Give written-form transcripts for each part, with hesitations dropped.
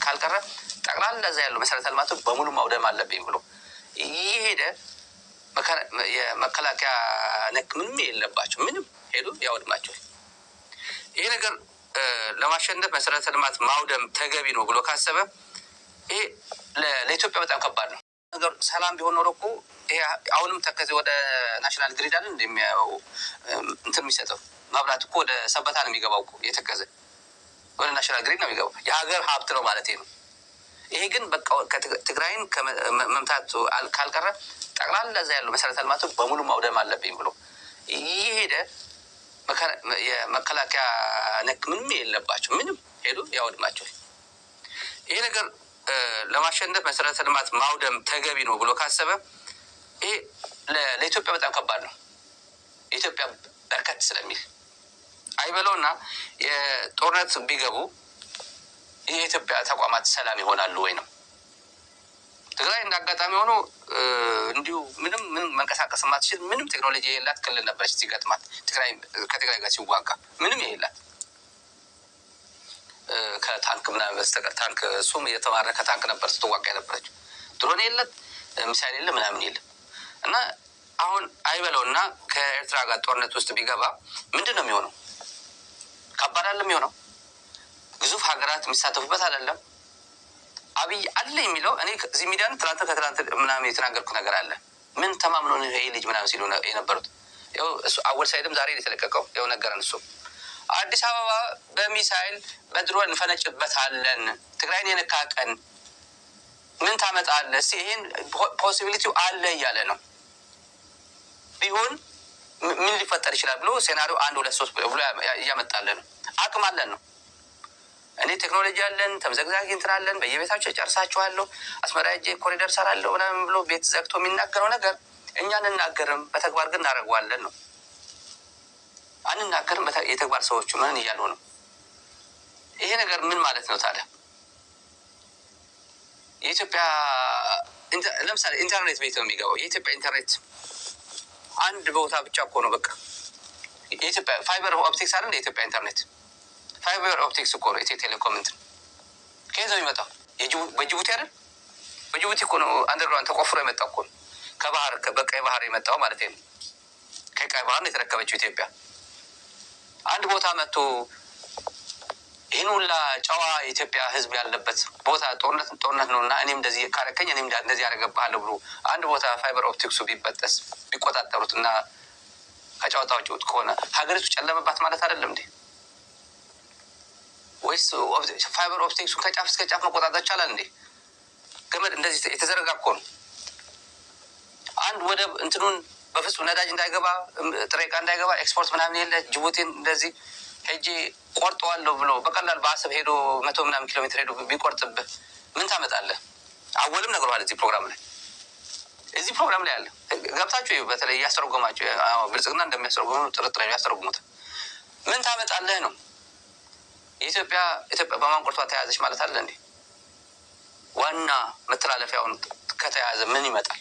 ካልቀረ ጠቅላላ እዛ ያለው መሰረተ ልማቱ በሙሉ ማውደም አለብኝ ብሎ እየሄደ የመከላከያ ነክ ምንም የለባቸው፣ ምንም ሄዶ ያወድማቸዋል። ይሄ ነገር ለማሸነፍ መሰረተ ልማት ማውደም ተገቢ ነው ብሎ ካሰበ ይሄ ለኢትዮጵያ በጣም ከባድ ነው። ነገር ሰላም ቢሆን ኖሮ እኮ ይሄ አሁንም ተከዜ ወደ national grid አለ እንደሚያየው እንትን የሚሰጠው መብራት እኮ ወደ ሰበታ ነው የሚገባው እኮ፣ የተከዘ ወደ national grid ነው የሚገባው። የሀገር ሀብት ነው ማለት ነው። ይሄ ግን በቃ ትግራይን መምታት ካልቀረ ጠቅላላ እዛ ያለው መሰረተ ልማቱ በሙሉ ማውደም አለብኝ ብሎ እየሄደ የመከላከያ ነክ ምንም የለባቸው፣ ምንም ሄዶ ያወድማቸዋል። ይሄ ነገር ለማሸነፍ መሰረተ ልማት ማውደም ተገቢ ነው ብሎ ካሰበ ይሄ ለኢትዮጵያ በጣም ከባድ ነው። የኢትዮጵያ በርከት ስለሚል አይበለውና የጦርነት ቢገቡ የኢትዮጵያ ተቋማት ሰላም ይሆናሉ ወይ ነው። ትግራይ እንደ አጋጣሚ ሆኖ እንዲሁ ምንም ምንም መንቀሳቀስ የማትችል፣ ምንም ቴክኖሎጂ የሌላት ክልል ነበረች። ሲገጥማት ከትግራይ ጋር ሲዋጋ ምንም የሌላት ከታንክ ምናምን በስተቀር፣ ታንክ እሱም እየተማረከ ታንክ ነበር ስትዋጋ የነበረችው። ድሮን የለት፣ ሚሳይል የለ፣ ምናምን የለም። እና አሁን አይበለው እና ከኤርትራ ጋር ጦርነት ውስጥ ቢገባ ምንድን ነው የሚሆነው? ከባድ አይደለም የሚሆነው? ግዙፍ ሀገራት የሚሳተፉበት አይደለም። አብይ አለ የሚለው እኔ እዚህ ሚዲያን ትናንት ከትናንት ምናምን የተናገርኩት ነገር አለ። ምን ተማምኖ ነው ይሄ ልጅ ምናምን ሲሉ የነበሩት። ይኸው እሱ አወል ሳይድም ዛሬ የተለቀቀው ይኸው ነገረን። እሱ አዲስ አበባ በሚሳይል በድሮን እንፈነጭበታለን፣ ትግራይን የነካ ቀን ምን ታመጣለህ? እስኪ ይሄን possibility ው አለ እያለ ነው። ቢሆን ምን ሊፈጠር ይችላል ብሎ scenario አንድ፣ ሁለት፣ ሶስት ብሎ እያመጣለን ነው። አቅም አለን ነው። እኔ ቴክኖሎጂ አለን፣ ተምዘግዛጊ እንትን አለን፣ በየቤታቸው ጨርሳችኋለሁ፣ አስመራ ሄጄ ኮሪደር ሰራለሁ ምናምን ብሎ ቤት ዘግቶ የሚናገረው ነገር እኛ አንናገርም፣ በተግባር ግን እናደርገዋለን ነው። አንናገርም፣ የተግባር ሰዎቹ ምን እያሉ ነው? ይሄ ነገር ምን ማለት ነው ታዲያ? የኢትዮጵያ ለምሳሌ ኢንተርኔት ቤት ነው የሚገባው። የኢትዮጵያ ኢንተርኔት አንድ ቦታ ብቻ እኮ ነው በቃ። የኢትዮጵያ fiber optics አይደል? የኢትዮጵያ ኢንተርኔት fiber optics እኮ ነው። ኢትዮ ቴሌኮም እንትን ከየት ነው የሚመጣው? በጅቡቲ አይደል? በጅቡቲ እኮ ነው underground ተቆፍሮ የመጣው እኮ ነው። ከባህር፣ በቀይ ባህር የመጣው ማለት ነው። ከቀይ ባህር ነው የተረከበችው ኢትዮጵያ። አንድ ቦታ መጥቶ ይህን ሁላ ጨዋ የኢትዮጵያ ሕዝብ ያለበት ቦታ ጦርነት ጦርነት ነው እና እኔም እንደዚህ ካረከኝ እኔም እንደዚህ ያደረገብሃለሁ ብሎ አንድ ቦታ fiber optics ኡ ቢበጠስ፣ ቢቆጣጠሩት እና ከጨዋታ ውጭ ከሆነ ሀገሪቱ ጨለመባት ማለት አይደለም እንዴ? ወይስ fiber optics ኡን ከጫፍ እስከ ጫፍ መቆጣጠር ይቻላል እንዴ? ገመድ እንደዚህ የተዘረጋ እኮ ነው። አንድ ወደብ እንትኑን በፍጹም ነዳጅ እንዳይገባ፣ ጥሬ ዕቃ እንዳይገባ፣ ኤክስፖርት ምናምን የለ፣ ጅቡቲን እንደዚህ ሄጄ ቆርጠዋለሁ ብሎ በቀላል በአሰብ ሄዶ 100 ምናምን ኪሎ ሜትር ሄዶ ቢቆርጥብህ ምን ታመጣለህ? አወልም ነግረዋል እዚህ ፕሮግራም ላይ አለ። ገብታችሁ እዩ። በተለይ እያስተረጎማችሁ ብልጽግና እንደሚያስተረጉሙ ጥርጥር ያስተረጉሙት። ምን ታመጣለህ ነው። የኢትዮጵያ ኢትዮጵያ በማንቁርቷ ተያዘች ማለት አለ እንዴ? ዋና መተላለፊያውን ከተያዘ ምን ይመጣል?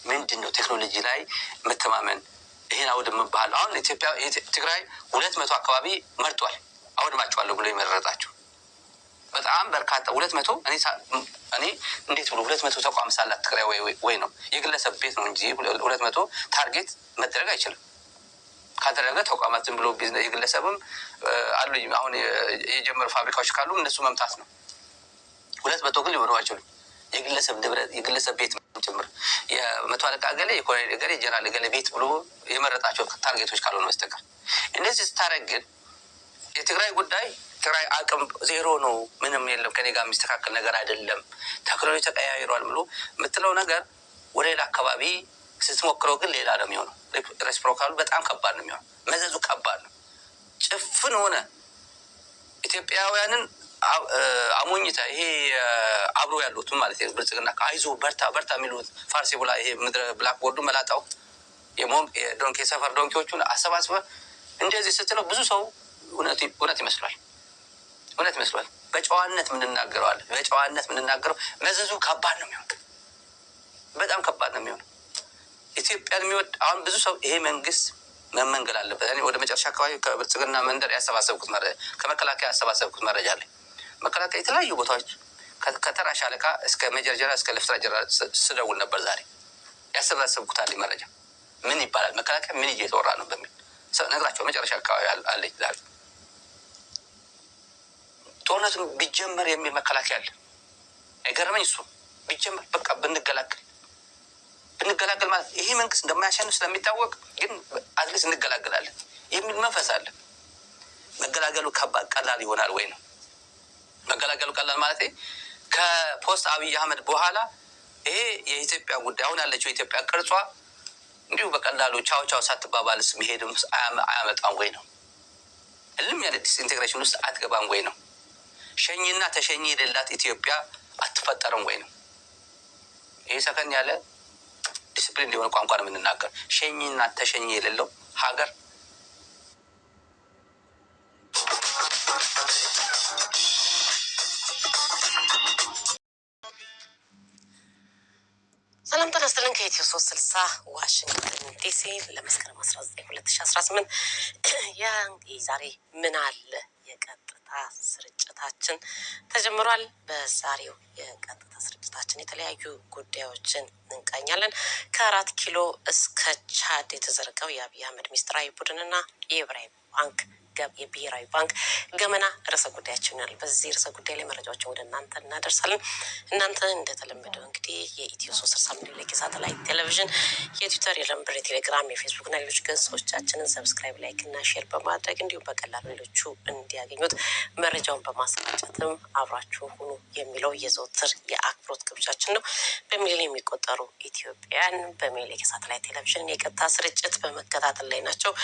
ምንድን ነው ቴክኖሎጂ ላይ መተማመን? ይህን አውድምብሃለሁ። አሁን ኢትዮጵያ ትግራይ 200 አካባቢ መርጧል። አውድማቸዋለሁ ብሎ የመረጣቸው በጣም በርካታ 200። እኔ እንዴት ብሎ 200 ተቋም ሳላት ትግራይ ወይ ነው የግለሰብ ቤት ነው እንጂ 200 target መደረግ አይችልም። ካደረገ ተቋማት ዝም ብሎ የግለሰብም አሉ፣ አሁን የጀመሩ ፋብሪካዎች ካሉ እነሱ መምታት ነው። 200 ግን ሊሆኑ አይችሉም። የግለሰብ ንብረት፣ የግለሰብ ቤት ጭምር፣ የመቶ አለቃ እገሌ፣ የኮሎኔል እገሌ፣ ጀነራል እገሌ ቤት ብሎ የመረጣቸው target ኦች ካልሆኑ በስተቀር። እንደዚህ ስታደርግ ግን የትግራይ ጉዳይ ትግራይ አቅም ዜሮ ነው፣ ምንም የለም፣ ከኔ ጋር የሚስተካከል ነገር አይደለም፣ ቴክኖሎጂ ተቀያይሯል ብሎ የምትለው ነገር ወደ ሌላ አካባቢ ስትሞክረው ግን ሌላ ነው የሚሆነው። Reciprocal ኡ በጣም ከባድ ነው የሚሆነው። መዘዙ ከባድ ነው። ጭፍን ሆነ ኢትዮጵያውያንን አሞኝተ ይሄ አብሮ ያሉትም ማለት ነው፣ ብልጽግና አይዞ በርታ በርታ የሚሉት ፋርሴ ቡላ ይሄ ምድረ blackboard ኡ መላጣው የ donkey የሰፈር donkey ዎቹን አሰባስበ እንደዚህ ስትለው ብዙ ሰው እውነት ይመስሏል፣ እውነት ይመስሏል። በጨዋነት የምንናገረው አለ፣ በጨዋነት የምንናገረው መዘዙ ከባድ ነው የሚሆነው፣ በጣም ከባድ ነው የሚሆነው። ኢትዮጵያን የሚወድ አሁን ብዙ ሰው ይሄ መንግስት መመንገል አለበት። እኔ ወደ መጨረሻ አካባቢ ከብልጽግና መንደር ያሰባሰብኩት መረጃ፣ ከመከላከያ ያሰባሰብኩት መረጃ አለ። መከላከያ የተለያዩ ቦታዎች ከተራ ሻለቃ እስከ ሜጀር ጀነራል እስከ ሌፍተናንት ጀነራል ስደውል ነበር። ዛሬ ያሰባሰብኩታል መረጃ ምን ይባላል፣ መከላከያ ምን እየተወራ ነው በሚል ነግራቸው መጨረሻ አካባቢ አለች። ዛሬ ጦርነቱ ቢጀመር የሚል መከላከያ አለ። አይገርመኝ እሱ ቢጀመር በቃ ብንገላገል ማለት ይሄ መንግስት እንደማያሸንፍ ስለሚታወቅ ግን at least እንገላገላለን የሚል መንፈስ አለ። መገላገሉ ከባድ ቀላል ይሆናል ወይ ነው። መገላገሉ ቀላል ማለት ከ post አብይ አህመድ በኋላ ይሄ የኢትዮጵያ ጉዳይ አሁን ያለችው የኢትዮጵያ ቅርጿ እንዲሁ በቀላሉ ቻው ቻው ሳትባባልስ መሄድም አያመጣም ወይ ነው። እልም ያለ disintegration ውስጥ አትገባም ወይ ነው። ሸኝና ተሸኚ የሌላት ኢትዮጵያ አትፈጠርም ወይ ነው። ይህ ሰከን ያለ ዲስፕሊን የሆነ ቋንቋ ነው የምንናገር። ሸኝና ተሸኚ የሌለው ሀገር። ሰላም ጤና ይስጥልን። ከኢትዮ 360 ዋሽንግተን ዲሲ ለመስከረም 19 2018 የዛሬ ምን አለ የቀጥታ ስርጭታችን ተጀምሯል። በዛሬው የቀጥታ ስርጭታችን የተለያዩ ጉዳዮችን እንቃኛለን። ከ4 ኪሎ እስከ ቻድ የተዘረጋው የአብይ አህመድ ሚስጥራዊ ቡድንና የብሔራዊ ባንክ ገመና ርዕሰ ጉዳያችን ይሆናል። በዚህ ርዕሰ ጉዳይ ላይ መረጃዎችን ወደ እናንተ እናደርሳለን። እናንተ እንደተለመደው እንግዲህ የኢትዮ 360 ምኒልክ የሳተላይት ቴሌቪዥን የትዊተር፣ የረምብር፣ የቴሌግራም፣ የፌስቡክ እና ሌሎች ገጾቻችንን subscribe፣ like እና share በማድረግ እንዲሁም በቀላሉ ሌሎቹ እንዲያገኙት መረጃውን በማሰራጨትም አብራችሁ ሁኑ የሚለው የዘወትር የአክብሮት ግብዣችን ነው። በሚሊዮን የሚቆጠሩ ኢትዮጵያውያን በምኒልክ የሳተላይት ቴሌቪዥን የቀጥታ ስርጭት በመከታተል ላይ ናቸው።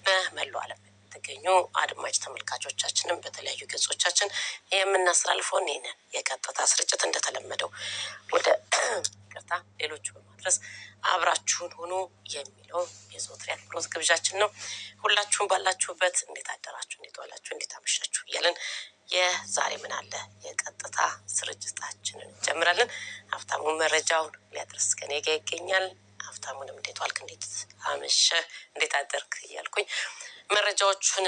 በመላው ዓለም የምትገኙ አድማጭ ተመልካቾቻችንም በተለያዩ ገጾቻችን የምናስተላልፈውን ይህንን የቀጥታ ስርጭት እንደተለመደው ወደ ይቅርታ ሌሎቹ በማድረስ አብራችሁን ሁኑ የሚለው የዘወትር የአክብሮት ግብዣችን ነው። ሁላችሁም ባላችሁበት እንዴት አደራችሁ፣ እንዴት ዋላችሁ፣ እንዴት አመሻችሁ እያለን የዛሬ ምን አለ የቀጥታ ስርጭታችንን እንጀምራለን። ሀብታሙ መረጃውን ሊያደርስ ከኔ ጋ ይገኛል። ሀብታሙንም እንዴት ዋልክ፣ እንዴት አመሸህ፣ እንዴት አደርክ እያልኩኝ መረጃዎቹን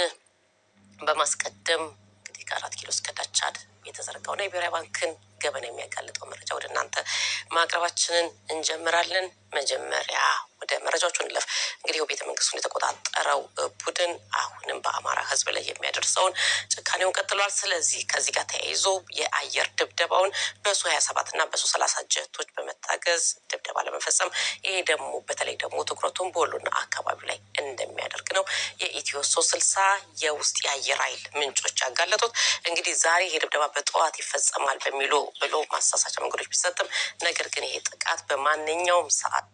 በማስቀደም እንግዲህ ከ4 ኪሎ እስከ ቻድ የተዘረጋውና የብሔራዊ ባንክን ገበና የሚያጋልጠው መረጃ ወደ እናንተ ማቅረባችንን እንጀምራለን። መጀመሪያ ወደ መረጃዎቹ እንለፍ። እንግዲህ ቤተ መንግስቱን የተቆጣጠረው ቡድን አሁንም በአማራ ሕዝብ ላይ የሚያደርሰውን ጭካኔውን ቀጥሏል። ስለዚህ ከዚህ ጋር ተያይዞ የአየር ድብደባውን በሱ 27 እና በሱ 30 ጀቶች በመታገዝ ድብደባ ለመፈጸም ይሄ ደግሞ በተለይ ደግሞ ትኩረቱን በወሎና አካባቢው ላይ እንደሚያደርግ ነው የኢትዮ 360 የውስጥ የአየር ኃይል ምንጮች ያጋለጡት። እንግዲህ ዛሬ ይሄ ድብደባ በጠዋት ይፈጸማል በሚሉ ብሎ ማሳሳቻ መንገዶች ቢሰጥም ነገር ግን ይሄ ጥቃት በማንኛውም ሰዓት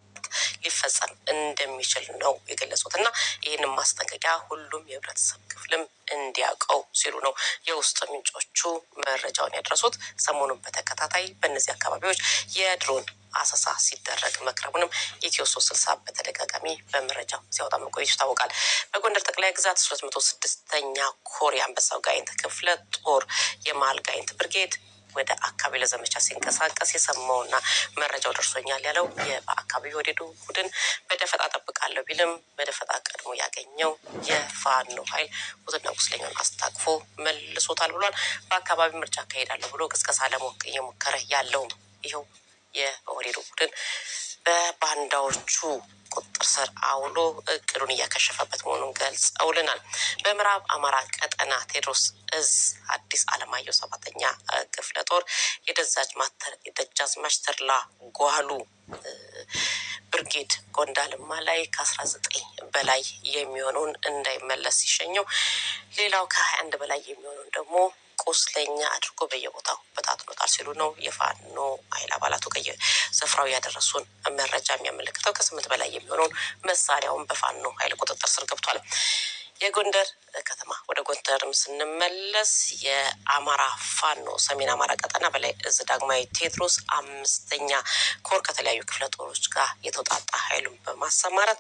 ሊፈጸም እንደሚችል ነው የገለጹት እና ይህንን ማስጠንቀቂያ ሁሉም የህብረተሰብ ክፍልም እንዲያውቀው ሲሉ ነው የውስጥ ምንጮቹ መረጃውን ያደረሱት። ሰሞኑን በተከታታይ በእነዚህ አካባቢዎች የድሮን አሰሳ ሲደረግ መክረሙንም ኢትዮ 360 በተደጋጋሚ በመረጃው ሲያወጣ መቆየቱ ይታወቃል። በጎንደር ጠቅላይ ግዛት 306ኛ ኮር የአንበሳው ጋይንት ክፍለ ጦር የመሀል ጋይንት ብርጌድ ወደ አካባቢ ለዘመቻ ሲንቀሳቀስ የሰማውና መረጃው ደርሶኛል ያለው በአካባቢው ወደዱ ቡድን በደፈጣ ጠብቃለሁ ቢልም በደፈጣ ቀድሞ ያገኘው የፋኖ ኃይል ሙትና ቁስለኛውን አስታቅፎ መልሶታል ብሏል። በአካባቢው ምርጫ አካሄዳለሁ ብሎ ቅስቀሳ እየሞከረ ያለው ይኸው የኦህዴዱ ቡድን በባንዳዎቹ ቁጥጥር ስር አውሎ እቅዱን እያከሸፈበት መሆኑን ገልጸውልናል። በምዕራብ አማራ ቀጠና ቴዎድሮስ እዝ አዲስ አለማየሁ 7ኛ ክፍለ ጦር የደጃዝማች ተድላ ጓሉ ብርጌድ ጎንዳልማ ላይ ከ19 በላይ የሚሆነውን እንዳይመለስ ሲሸኘው፣ ሌላው ከ21 በላይ የሚሆነውን ደግሞ ቁስለኛ አድርጎ በየቦታው በታትኖታል ሲሉ ነው የፋኖ ኃይል አባላቱ ከየስፍራው ያደረሱን መረጃ የሚያመለክተው። ከ8 በላይ የሚሆነውን መሳሪያውን በፋኖ ኃይል ቁጥጥር ስር ገብቷል። የጎንደር ከተማ ወደ ጎንደርም ስንመለስ የአማራ ፋኖ ሰሜን አማራ ቀጠና በላይ እዝ ዳግማዊ ቴዎድሮስ 5ኛ ኮር ከተለያዩ ክፍለ ጦሮች ጋር የተውጣጣ ኃይሉን በማሰማራት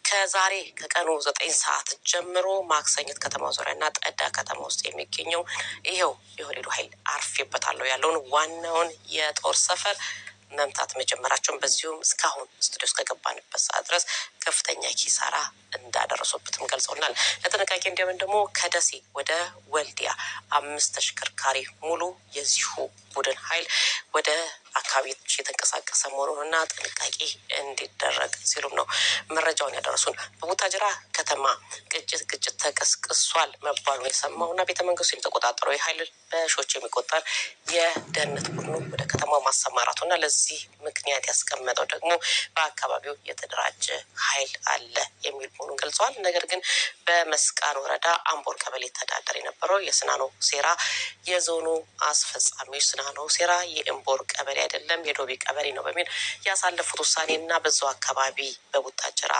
ከዛሬ ከቀኑ 9 ሰዓት ጀምሮ ማክሰኝት ከተማ ዙሪያና ጠዳ ከተማ ውስጥ የሚገኘው ይኸው የኦህዴዱ ኃይል አርፌበታለሁ ያለውን ዋናውን የጦር ሰፈር መምታት መጀመራቸውን በዚሁም እስካሁን ስቱዲዮ እስከገባንበት ሰዓት ድረስ ከፍተኛ ኪሳራ እንዳደረሱበትም ገልጸውናል። ለጥንቃቄ እንዲሆን ደግሞ ከደሴ ወደ ወልዲያ 5 ተሽከርካሪ ሙሉ የዚሁ ቡድን ኃይል ወደ አካባቢዎች የተንቀሳቀሰ መሆኑንና ጥንቃቄ እንዲደረግ ሲሉም ነው መረጃውን ያደረሱን። በቡታጅራ ከተማ ግጭት ተቀስቅሷል መባሉን የሰማውና ቤተ መንግስቱን የተቆጣጠረው የኃይል በሺዎች የሚቆጠር የደህንነት ቡድኑ ወደ ከተማው ማሰማራቱና ለዚህ ምክንያት ያስቀመጠው ደግሞ በአካባቢው የተደራጀ ኃይል አለ የሚል መሆኑን ገልጸዋል። ነገር ግን በመስቃን ወረዳ አምቦር ቀበሌ ተዳደር የነበረው የስናኖ ሴራ የዞኑ አስፈጻሚዎች ስናኖ ሴራ የእምቦር ቀበሌ አይደለም የዶቢ ቀበሌ ነው በሚል ያሳለፉት ውሳኔና በዛው አካባቢ በቡታጅራ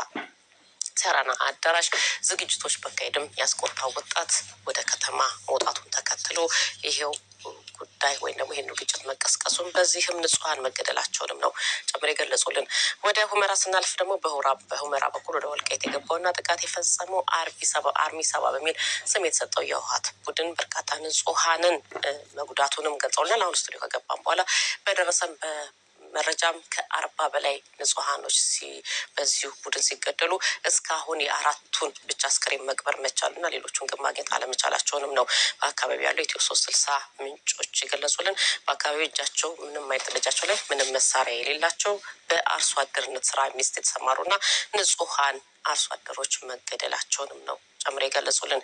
ሰራና አዳራሽ ዝግጅቶች መካሄድም ያስቆጣው ወጣት ወደ ከተማ መውጣቱን ተከትሎ ይሄው ጉዳይ ወይም ደግሞ ይሄን ግጭት መቀስቀሱን በዚህም ንጹሐን መገደላቸውንም ነው ጨምሮ የገለጹልን። ወደ ሁመራ ስናልፍ ደግሞ በሁመራ በኩል ወደ ወልቃይት የገባውና ጥቃት የፈጸመው አርሚ 70 በሚል ስም የተሰጠው የህወሓት ቡድን በርካታ ንጹሐንን መጉዳቱንም ገልጸውልናል። አሁን ስቱዲዮ ከገባን በኋላ በደረሰን መረጃም ከ40 በላይ ንጹሐኖች በዚሁ ቡድን ሲገደሉ እስካሁን የ4ቱን ብቻ አስክሬን መቅበር መቻሉና ሌሎቹን ግን ማግኘት አለመቻላቸውንም ነው በአካባቢው ያለው ኢትዮ 360 ምንጮች የገለጹልን። በአካባቢው እጃቸው ምንም አይነት እጃቸው ላይ ምንም መሳሪያ የሌላቸው በአርሶ አደርነት ስራ ሚስት የተሰማሩና ንጹሐን አርሶ አደሮች መገደላቸውንም ነው ጨምሮ የገለጹልን።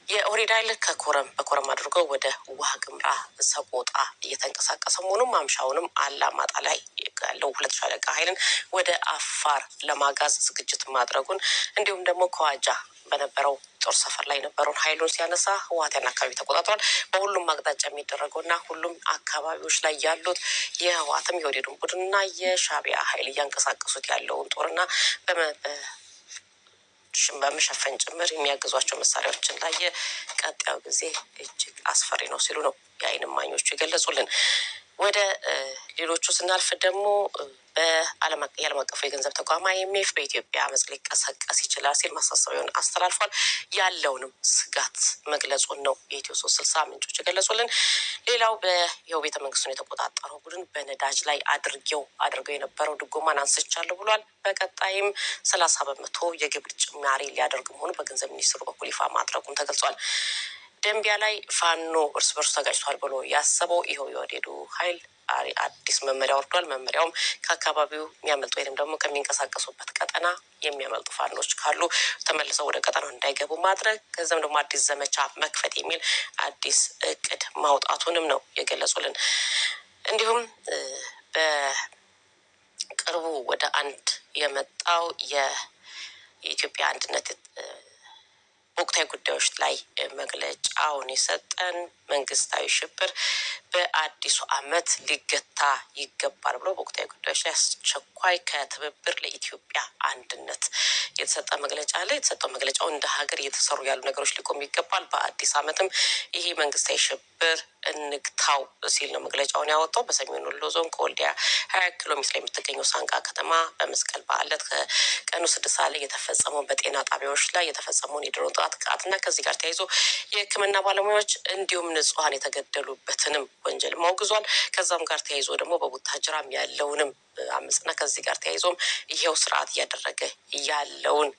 የኦህዴድ ኃይል ከኮረም በኮረም አድርጎ ወደ ዋግምራ ሰቆጣ እየተንቀሳቀሰ መሆኑን ማምሻውንም አላማጣ ላይ ያለው 2 ሻለቃ ኃይልን ወደ አፋር ለማጋዝ ዝግጅት ማድረጉን እንዲሁም ደግሞ ከዋጃ በነበረው ጦር ሰፈር ላይ የነበረውን ኃይሉን ሲያነሳ ህወሓት ያን አካባቢ ተቆጣጥሯል። በሁሉም አቅጣጫ የሚደረገውና ሁሉም አካባቢዎች ላይ ያሉት የህወሓትም የኦህዴድን ቡድንና የሻዕቢያ ኃይል እያንቀሳቀሱት ያለውን ጦርና በመሸፈን ጭምር የሚያግዟቸው መሳሪያዎችን ላይ ቀጣዩ ጊዜ እጅግ አስፈሪ ነው ሲሉ ነው የዓይን እማኞቹ የገለጹልን። ወደ ሌሎቹ ስናልፍ ደግሞ የዓለም አቀፉ የገንዘብ ተቋም IMF በኢትዮጵያ አመፅ ሊቀሰቀስ ይችላል ሲል ማሳሰቢያውን አስተላልፏል። ያለውንም ስጋት መግለጹን ነው የኢትዮ 360 ምንጮች የገለጹልን። ሌላው በይኸው ቤተ መንግስቱን የተቆጣጠረው ቡድን በነዳጅ ላይ አድርገው የነበረው ድጎማን አንስቻለሁ ብሏል። በቀጣይም 30% የግብር ጭማሪ ሊያደርግ መሆኑ በገንዘብ ሚኒስትሩ በኩል ይፋ ማድረጉም ተገልጿል። ደንቢያ ላይ ፋኖ እርስ በርሱ ተጋጭቷል ብሎ ያሰበው ይኸው የኦህዴዱ ኃይል አዲስ መመሪያ ወርዷል። መመሪያውም ከአካባቢው የሚያመልጡ ወይም ደግሞ ከሚንቀሳቀሱበት ቀጠና የሚያመልጡ ፋኖች ካሉ ተመልሰው ወደ ቀጠናው እንዳይገቡ ማድረግ፣ ከዚያም ደግሞ አዲስ ዘመቻ መክፈት የሚል አዲስ እቅድ ማውጣቱንም ነው የገለጹልን። እንዲሁም በቅርቡ ወደ አንድ የመጣው የኢትዮጵያ አንድነት ወቅታዊ ጉዳዮች ላይ መግለጫውን የሰጠን መንግስታዊ ሽብር በአዲሱ ዓመት ሊገታ ይገባል ብሎ በወቅታዊ ጉዳዮች ላይ አስቸኳይ ከትብብር ለኢትዮጵያ አንድነት የተሰጠ መግለጫ አለ። የተሰጠው መግለጫው እንደ ሀገር እየተሰሩ ያሉ ነገሮች ሊቆም ይገባል፣ በአዲስ ዓመትም ይሄ መንግስታዊ ሽብር እንግታው ሲል ነው መግለጫውን ያወጣው። በሰሜን ወሎ ዞን ከወልዲያ 20 ኪሎ ሜትር ላይ የምትገኘው ሳንቃ ከተማ በመስቀል በዓል ዕለት ከቀኑ 6 ሰዓት ላይ የተፈጸመውን በጤና ጣቢያዎች ላይ የተፈጸመውን የድሮን ጥቃትና ከዚህ ጋር ተያይዞ የሕክምና ባለሙያዎች እንዲሁም ንጹሐን የተገደሉበትንም ወንጀል አውግዟል። ከዛም ጋር ተያይዞ ደግሞ በቡታጅራም ያለውንም አመፅና ከዚህ ጋር ተያይዞም ይሄው ስርዓት እያደረገ ያለውን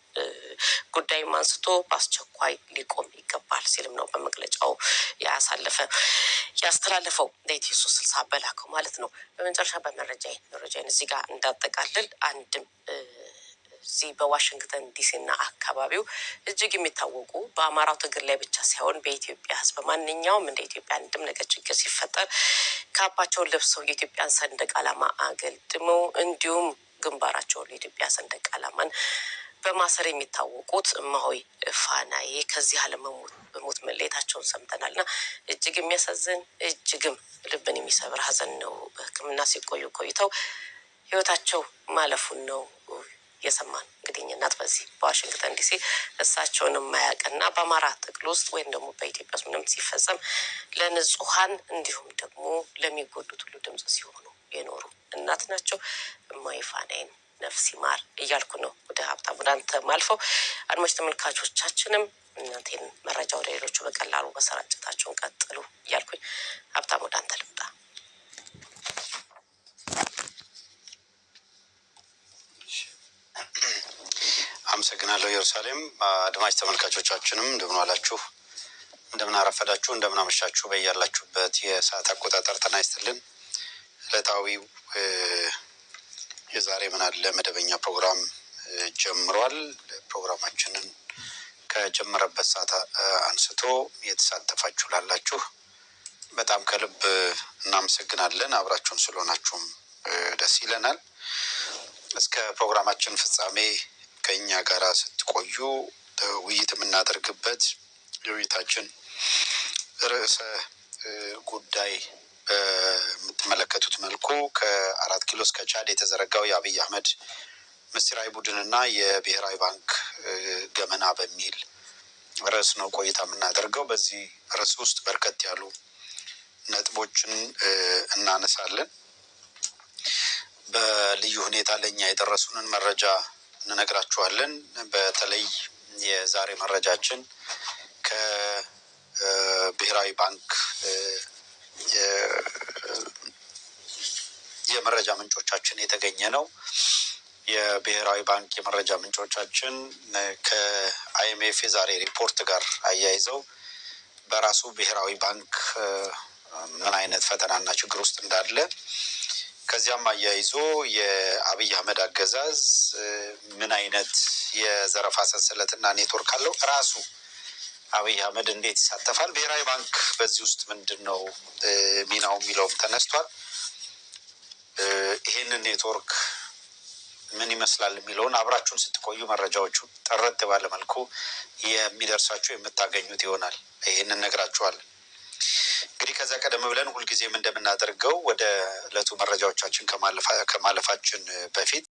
ጉዳይም አንስቶ በአስቸኳይ ሊቆም ይገባል ሲልም ነው በመግለጫው ያስተላለፈው ለኢትዮ 360 በላከው ማለት ነው። በመጨረሻ መረጃዬን እዚህ ጋር እንዳጠቃልል አንድም እዚህ በዋሽንግተን ዲሲ እና አካባቢው እጅግ የሚታወቁ በአማራው ትግል ላይ ብቻ ሳይሆን በኢትዮጵያ ሕዝብ ማንኛውም እንደ ኢትዮጵያ አንድም ነገር ችግር ሲፈጠር ካባቸውን ለብሰው የኢትዮጵያን ሰንደቅ ዓላማ አገልድመው እንዲሁም ግንባራቸውን የኢትዮጵያ ሰንደቅ ዓላማን በማሰር የሚታወቁት እማሆይ ፋናዬ ከዚህ ዓለም በሞት መለየታቸውን ሰምተናልና እጅግ የሚያሳዝን እጅግም ልብን የሚሰብር ሀዘን ነው። በሕክምና ሲቆዩ ቆይተው ህይወታቸው ማለፉን ነው የሰማን። እንግዲህ እናት በዚህ በዋሽንግተን ዲሲ እሳቸውን የማያውቅና በአማራ ትግል ውስጥ ወይም ደግሞ በኢትዮጵያ ውስጥ ምንም ሲፈጸም ለንጹሐን እንዲሁም ደግሞ ለሚጎዱት ሁሉ ድምጽ ሲሆኑ የኖሩ እናት ናቸው። እማሆይ ፋናዬን ነፍስ ይማር እያልኩ ነው ወደ ሀብታሙ ወደ አንተ ማልፈው። አድማጭ ተመልካቾቻችንም እናንተን መረጃ ወደ ሌሎቹ በቀላሉ መሰራጨታቸውን ቀጥሉ እያልኩኝ ሀብታሙ ወደ አንተ ልምጣ። አመሰግናለሁ ኢየሩሳሌም። አድማጭ ተመልካቾቻችንም እንደምን ዋላችሁ፣ እንደምን አረፈዳችሁ፣ እንደምን አመሻችሁ በያላችሁበት የሰዓት አቆጣጠር ጤና ይስጥልን። ዕለታዊው የዛሬ ምን አለ መደበኛ ፕሮግራም ጀምሯል። ፕሮግራማችንን ከጀመረበት ሰዓት አንስቶ የተሳተፋችሁ ላላችሁ በጣም ከልብ እናመሰግናለን። አብራችሁን ስለሆናችሁም ደስ ይለናል። እስከ ፕሮግራማችን ፍጻሜ ከእኛ ጋር ስትቆዩ ውይይት የምናደርግበት የውይይታችን ርዕሰ ጉዳይ በምትመለከቱት መልኩ ከ4 ኪሎ እስከ ቻድ የተዘረጋው የአብይ አህመድ ምስጢራዊ ቡድንና የብሔራዊ ባንክ ገመና በሚል ርዕስ ነው ቆይታ የምናደርገው። በዚህ ርዕስ ውስጥ በርከት ያሉ ነጥቦችን እናነሳለን። በልዩ ሁኔታ ለእኛ የደረሱንን መረጃ እንነግራችኋለን። በተለይ የዛሬ መረጃችን ከብሔራዊ ባንክ የመረጃ ምንጮቻችን የተገኘ ነው። የብሔራዊ ባንክ የመረጃ ምንጮቻችን ከ IMF የዛሬ ሪፖርት ጋር አያይዘው በራሱ ብሔራዊ ባንክ ምን አይነት ፈተናና ችግር ውስጥ እንዳለ፣ ከዚያም አያይዞ የአብይ አህመድ አገዛዝ ምን አይነት የዘረፋ ሰንሰለትና ኔትወርክ አለው፣ ራሱ አብይ አህመድ እንዴት ይሳተፋል፣ ብሔራዊ ባንክ በዚህ ውስጥ ምንድን ነው ሚናው የሚለውም ተነስቷል። ይሄንን ኔትወርክ ምን ይመስላል የሚለውን አብራችሁን ስትቆዩ መረጃዎቹ ጥርት ባለ መልኩ የሚደርሳችሁ የምታገኙት ይሆናል። ይሄንን ነግራችኋለን። እንግዲህ ከዛ ቀደም ብለን ሁልጊዜም እንደምናደርገው ወደ ዕለቱ መረጃዎቻችን ከማለፋችን በፊት